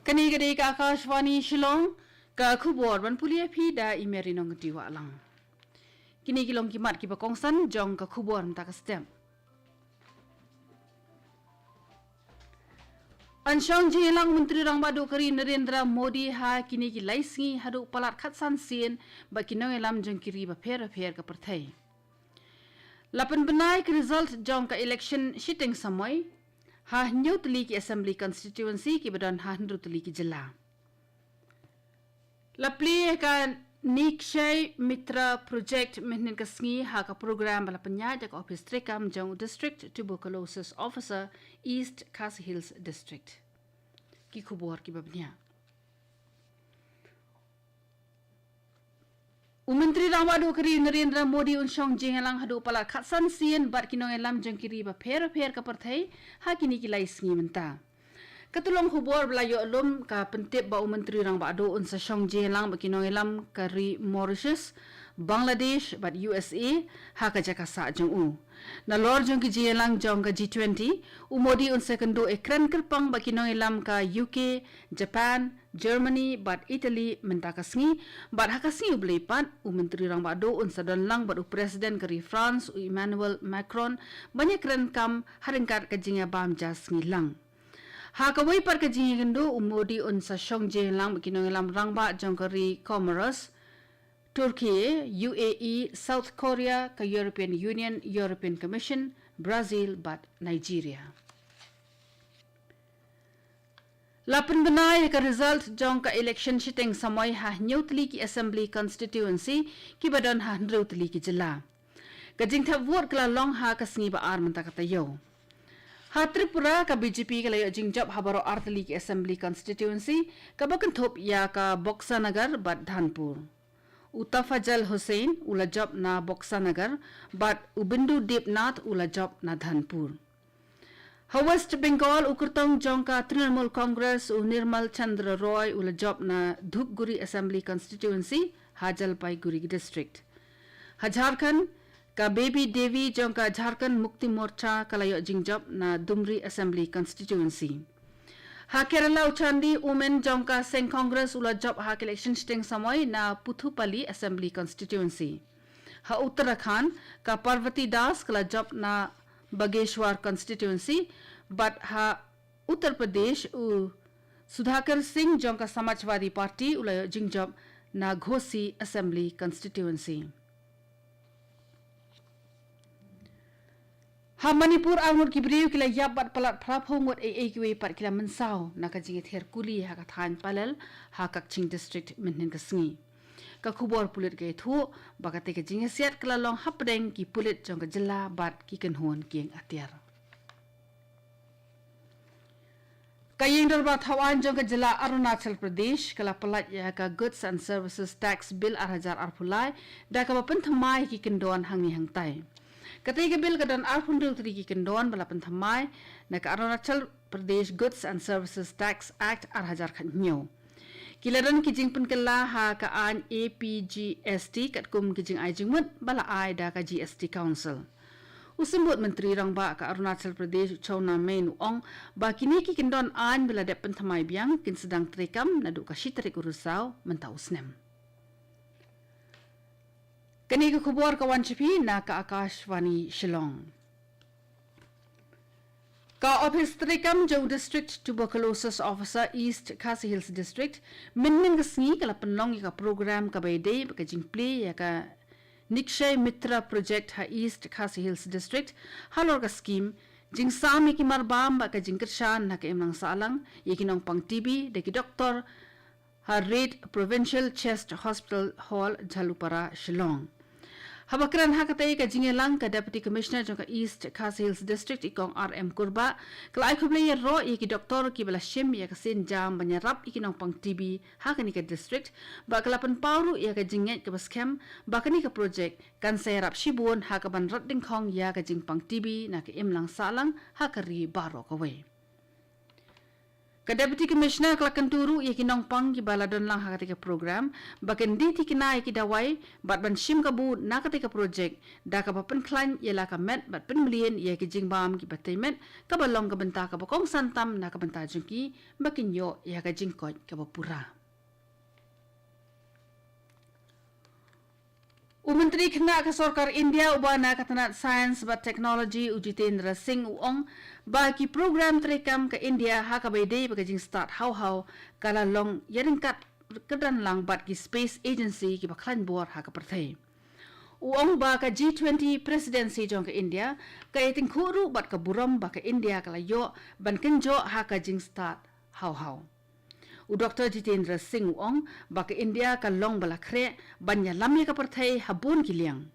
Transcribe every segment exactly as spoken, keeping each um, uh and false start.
Kane ka dei ka Akashvani Shillong, ka khubor ban pule ïa phi da i Mary Nongti Wahlang. Kine ki long ki mat kiba kongsan jong ka khubor mynta ka step. Yn shong jingïalang u Myntri Rangbah Duh ka ri Narendra Modi ha kine ki lai sngi haduh palat khatsan sien bad ki nongïalam jong ki ri bapher bapher ka pyrthei. La pynbna ïa ka result jong ka election shiteng samoi ha hynñiew tylli ki assembly constituency kiba don ha hynriew tylli ki jylla. La plie ïa ka Nikshay Mitra Project mynhynnin ka sngi ha ka program ba la pynïaid da ka ophis treikam jong u District Tuberculosis Officer, East Khasi Hills District. Ki khubor kiba bniah. U Myntri Rangbah Duh ka ri Narendra Modi un shong jingïalang haduh palat khatsan sien bad ki nongïalam jong ki ri bapher bapher ka pyrthei ha kine ki lai sngi mynta. Ka tyllong khubor ba la ïoh lum ka pyntip ba u Myntri Rangbah Duh un sa shong jingïalang bad ki nongïalam ka ri Mauritius, Bangladesh bad U S A ha ka jaka sah jong u. Nalor jong ki jingïalang jong ka G twenty, u Modi un sa ïakynduh ïakren kyrpang bad ki nongïalam ka U K, Japan, Germany bad Italy mynta ka sngi, bad ha ka sngi U Blei pat, u Myntri Rangbah Duh un sa don lang bad u President ka ri France, u Emmanuel Macron, ban ïakren kam ha ryngkat ka jingïabam ja sngi lang. Ha kawei pat ka jingïakynduh, u Modi un sa shong jingïalang bad ki nongïalam rangbah jong ka ri Comoros, Turkey, U A E, South Korea, ka European Union, European Commission, Brazil bad Nigeria. La pynbna ïa ka result jong ka election shiteng samoi ha hynñiew tylli ki assembly constituency kiba don ha hynriew tylli ki jylla. Ka jingthep vote ka la long ha ka sngi ba ar mynta ka taïew. Ha Tripura ka B J P ka la ïoh jingjop ha baroh ar tylli ki assembly constituency, kaba kynthup ïa ka Boxanagar bad Dhanpur. U Tafajal Hussain u la jop na Boxanagar bad u Bindu Debnath u la jop na Dhanpur. Ha West Bengal, u kyrtong jong ka Trinamool Congress u Nirmal Chandra Roy u la jop na Dhupguri Assembly Constituency ha Jalpaiguri District. Ha Jharkhand, ka Bebe Devi jong ka Jharkhand Mukti Morcha ka la ïoh jingjop na Dumri Assembly Constituency. Ha Kerala, u Chandi Oommen jong ka seng Congress u la jop ha ka election shiteng samoi na Puthupalli Assembly Constituency. Ha Uttarakhand, ka Parvati Das ka la jop na Bageshwar Constituency, bad ha Uttar Pradesh, u Sudhakar Singh jong ka Samajwadi Party u la ïoh jingjop na Ghosi Assembly Constituency. Ha Manipur, arngut ki briew ki la ïap bad palat, phra phew ngut ei ei kiwei pat ki la mynsaw na ka jingïather kuli ha ka thaiñ Palel ha Kakching District mynhynnin ka sngi. Ka khubor pulit ka ïathuh ba katei ka jingïasiat ka la long hapdeng ki pulit jong ka jylla bad ki kynhun kieng atiar. Ka Ïing Dorbar Thaw Aiñ jong ka jylla Arunachal Pradesh ka la pyllait ïa ka Goods and Services Tax Bill ar hajar arphew lai da kaba pynthymmai ki kyndon hangne hangtai. Katei ka bill ka don arphew hynriew tylli ki kyndon ba la pynthymmai na ka Arunachal Pradesh Goods and Services Tax Act ar hajar khathynñiew. Ki la don ki jingpynkylla ha ka aiñ A P G S T katkum ki jingai jingmut ba la ai da ka G S T Council. U Symbud Myntri Rangbah ka Arunachal Pradesh, u Chowna Mein, u ong ba kine ki kyndon aiñ ba la dep pynthymmai biang kin sdang treikam naduh ka shi tarik u Risaw mynta u snem. Kane ka khubor ka wan sha phi na ka Akashvani Shillong. Ka ophis treikam jong u District Tuberculosis Officer, East Khasi Hills District, mynhynnin ka sngi ka la pynlong ïa ka program kaba ïadei bad ka jingplie ïa ka Nikshay Mitra Project ha East Khasi Hills District, halor ka skhim jingsam ïa ki marbam bad ka jingkyrshan na ka imlang sahlang ïa ki nongpang T B da ki doktor ha Reid Provincial Chest Hospital Hall, Jhalupara, Shillong. Haba kren ha katei ka jingïalang, ka Deputy Commissioner jong ka East Khasi Hills District, i Kong R M Kurbah, ka la ai khublei ïaroh ïa ki doktor kiba la shim ïa ka sienjam ban ïarap ïa ki nongpang T B ha kane ka district, bad ka la pynpaw ruh ïa ka jingngeit kaba skhem ba kane ka project kan sa ïarap shibun ha kaban rat dyngkhong ïa ka jingpang T B na ka imlang sahlang ha ka ri baroh kawei. Ka Deputy Commissioner ka la kyntu ruh ïa ki nongpang kiba la don lang ha katei ka program ba kin die thikna ïa ki dawai bad ban shim kabu na katei ka projek da kaba pynkhlaiñ ïa la ka met bad pynmlien ïa ki jingbam kiba tei met, kaba long ka bynta kaba kongsan tam na ka bynta jong ki ba kin ïoh ïa ka jingkoit kaba pura. U Myntri Khynnah ka Sorkar India uba na ka tnat Science bad Technology, u Jitendra Singh, u ong ba ki program treikam ka India ha kaba ïadei bad ka jingstad haw haw ka la long ïaryngkat kyrdan lang bad ki space agency kiba khlaiñ bor ha ka pyrthei. U ong ba ka G twenty presidency jong ka India ka ïatyngkhuh ruh bad ka burom ba ka India ka la ïoh ban kynjoh ha ka jingstad haw haw. U Doktor Jitendra Singh u ong ba ka India ka long ba la khreh ban ïalam ïa ka pyrthei ha bun ki liang.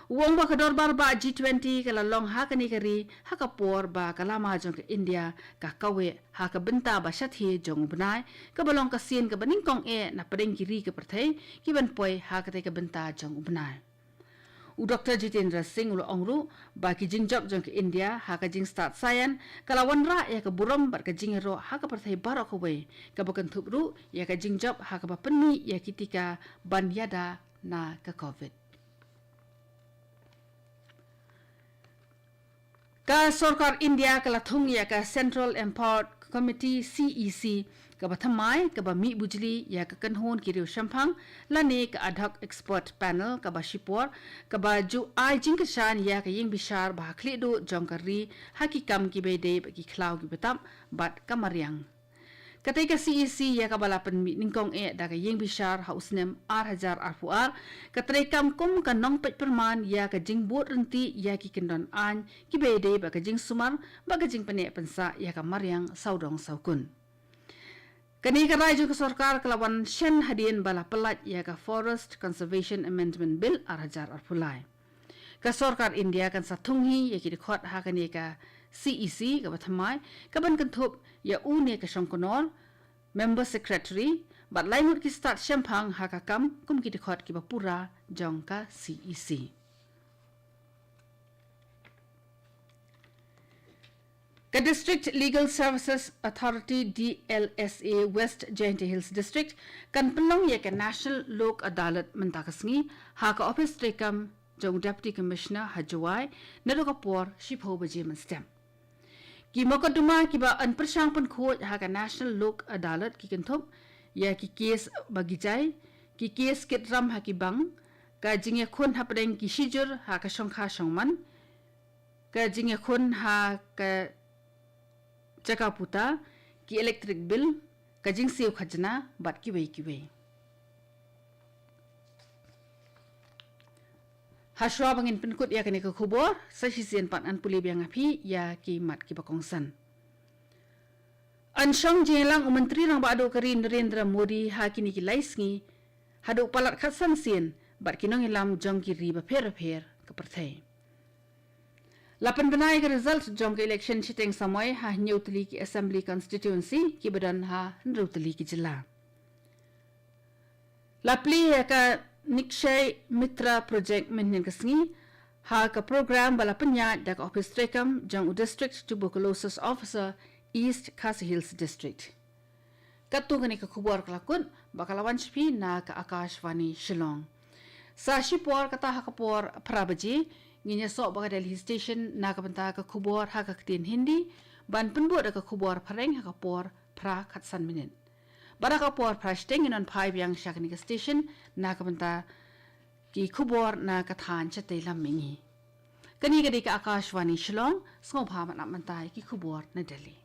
U ong ba ka dorbar bah G twenty ka la long ha kane ka ri ha ka por ba ka lama jong ka India ka kaweh ha ka bynta ba shathie jong u bnai, kaba long ka sien kaba nyngkong eh na pdeng ki ri ka pyrthei kiban poi ha katei ka bynta jong u bnai. U Doktor Jitendra Singh u la ong ruh ba ki jingjop jong ka India ha ka jingstad science ka la wanrah ïa ka burom bad ka jingïaroh ha ka pyrthei baroh kawei, kaba kynthup ruh ïa ka jingjop ha kaba pynmih ïa ki tika ban ïada na ka Covid. Ka Sorkar India ka la thung ïa ka Central Empowered Committee, C E C, kaba thymmai, kaba mih bujli ïa ka kynhun ki riew shemphang lane ka Ad Hoc Expert Panel kaba shipor, kaba ju ai jingkyrshan ïa ka ïingbishar ba ha khlieh duh jong ka ri ha ki kam kiba ïadei bad ki khlaw ki btap bad ka mariang. Katei ka C E C ïa kaba la pynmih nyngkong eh da ka ïingbishar ha u snem ar hajar arphew ar, ka treikam kum ka nongpeit pyrman ïa ka jingbud ryntih ïa ki kyndon aiñ kiba ïadei bad ka jingsumar bad ka jingpynneh pynsah ïa ka mariang sawdong sawkun. Kane ka rai jong ka sorkar ka la wan shen hadien ba la pyllait ïa ka Forest Conservation Amendment Bill ar hajar arphew lai. Ka sorkar India kan sa thung hi ïa ki dkhot ha kane ka C E C kaba thymmai, kaban kynthup ïa une ka shongknor, member secretary, bad lai ngut ki stad shemphang ha ka kam kum ki dkhot kiba pura jong ka C E C. Ka District Legal Services Authority, D L S A, West Jaintia Hills District kan pynlong ïa ka National Lok Adalat mynta ka sngi ha ka ophis treikam jong u Deputy Commissioner ha Jowai naduh ka por shiphew baje mynstep. Ki mokotduma kiba yn pyrshang pynkhuid ha ka National Lok Adalat ki kynthup ïa ki kes ba gijai, ki kes kit ram ha ki bank, ka jingïakhun hapdeng ki shijur ha ka shongkha shongman, ka jingïakhun ha ka jaka puta, ki electric bill, ka jingsiew khajna bad kiwei kiwei. Hashwa ba ngin pynkut ïa kane ka khubor, sa shisien pat ngan pule biang ïa phi ïa ki mat kiba kongsan. Yn shong jingïalang u Myntri Rangbah Duh ka ri Narendra Modi ha kine ki lai sngi haduh palat khatsan sien bad ki nongïalam jong ki ri bapher bapher ka pyrthei. La pynbna ïa ka result jong ka election shiteng samoi ha hynñiew tylli ki assembly constituency kiba don ha hynriew tylli ki jylla. La plie ïa ka Nikshay Mitra Project mynhynnin ka sngi ha ka program ba la pynïaid da ka ophis treikam jong u District Tuberculosis Officer, East Khasi Hills District. Katto kane ka khubor ka la kut ba ka la wan sha phi na ka Akashvani Shillong. Sa shipor kata ha ka por phra baje ngin ïasoh bad ka Delhi Station na ka bynta ka khubor ha ka ktien Hindi, ban pynbud da ka khubor phareng ha ka por phra khatsan minit. Bad ha ka por phra shiteng ngin wan phai biang sha kane ka station na ka bynta ki khubor na ka thaiñ shatei lam mihngi. Kane ka dei ka Akashvani Shillong, sngewbha ban ap mynta ïa ki khubor na Delhi.